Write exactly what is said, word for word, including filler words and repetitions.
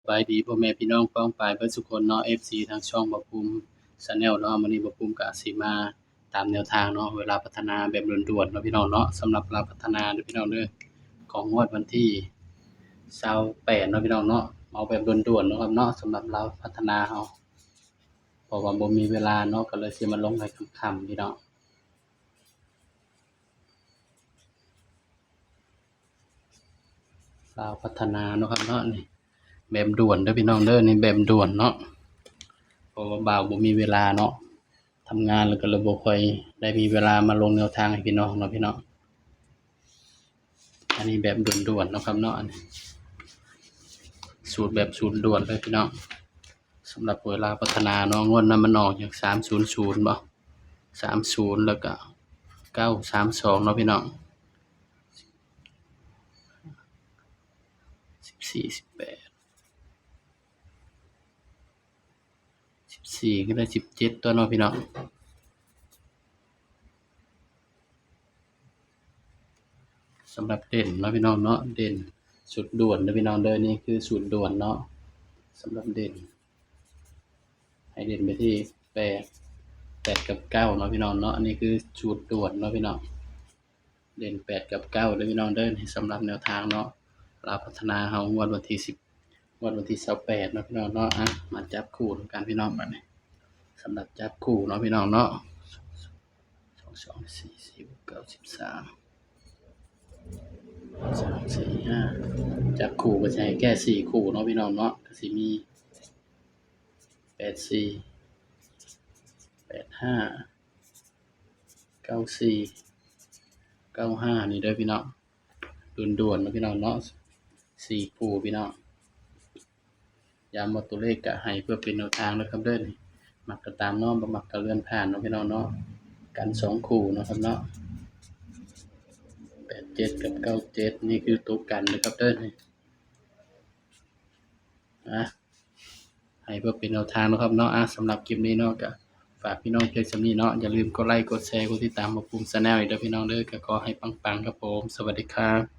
บายดีพ่อแม่พี่น้องป้องปายเบิดสุคนเนาะ เอฟซี ทางช่องบ่าวภูมิ Channel เนาะ มื้อนี้บ่าวภูมิก็สิมาตามแนวทางเนาะ เวลาพัฒนาแบบด่วนๆเนาะพี่น้องเนาะ สำหรับลาวพัฒนาเด้อพี่น้องเด้อ ของงวดวันที่ซาวแปดเนาะพี่น้องเนาะ เอาแบบด่วนๆเนาะครับเนาะ สำหรับลาวพัฒนาเฮา เพราะว่าบ่มีเวลาเนาะ ก็เลยสิมาลงให้ค่ำๆพี่น้อง ลาวพัฒนาเนาะครับเนาะ นี่ แบบด่วนเด้อพี่น้องเด้อ นี่แบบด่วนเนาะ เพราะว่าบ่าวบ่มีเวลาเนาะ ทำงานแล้วก็เลยบ่ค่อยได้มีเวลามาลงแนวทางให้พี่น้องเนาะพี่น้อง อันนี้แบบด่วนๆเนาะครับเนาะ อันนี้ สูตรแบบสูตรด่วนเลยพี่น้อง สำหรับเวลาพัฒนาเนาะ งวดนั้นมันออกอย่าง สามศูนย์ศูนย์ บ่ สามศูนย์ แล้วก็ เก้าสามสองเนาะพี่น้อง สิบสี่ สิบแปด สิบสี่ ก็ได้ สิบเจ็ด ตัวเนาะพี่น้อง สำหรับเด่นเนาะพี่น้องเนาะ เด่น สูตรด่วนเด้อพี่น้องเด้อ นี่คือสูตรด่วนเนาะ สำหรับเด่น ให้เด่นไปที่ แปด แปด กับ เก้า เนาะพี่น้องเนาะ อันนี้คือสูตรด่วนเนาะพี่น้อง เด่น แปด กับ เก้า เด้อพี่น้องเด้อ นี่สำหรับแนวทางเนาะ ลาวพัฒนาเฮางวดวันที่ สิบ งวดวันที่ซาวแปดเนาะพี่น้องเนาะ อ่ะ มาจับคู่นำกันพี่น้องบัดนี้ สำหรับจับคู่เนาะพี่น้องเนาะ สอง สอง สี่ สี่ หก เก้า สิบสาม สาม สี่ ห้า จับคู่ก็สิให้แค่สี่คู่เนาะพี่น้องเนาะ ก็สิมี แปด สี่ แปด ห้า เก้า สี่ เก้า ห้า นี่เด้อพี่น้อง ด่วนๆเนาะพี่น้องเนาะ สี่คู่พี่น้อง ย้ำว่าตัวเลขก็ให้เพื่อเป็นแนวทางนะครับเด้อ นี่ มักก็ตามเนาะ บ่มักก็เลื่อนผ่านเนาะพี่น้องเนาะ กันสองคู่เนาะครับเนาะ แปดเจ็ด กับ เก้าเจ็ด นี่คือตัวกันนะครับเด้อ นี่ อ่ะ ให้เพื่อเป็นแนวทางเนาะครับเนาะ อ่ะ สำหรับคลิปนี้เนาะ ก็ฝากพี่น้องเพียงส่ำนี้เนาะ อย่าลืมกดไลค์ กดแชร์ กดติดตามบ่าวภูมิ Channel อีกเด้อพี่น้องเด้อ ก็ขอให้ปังๆครับผม สวัสดีครับ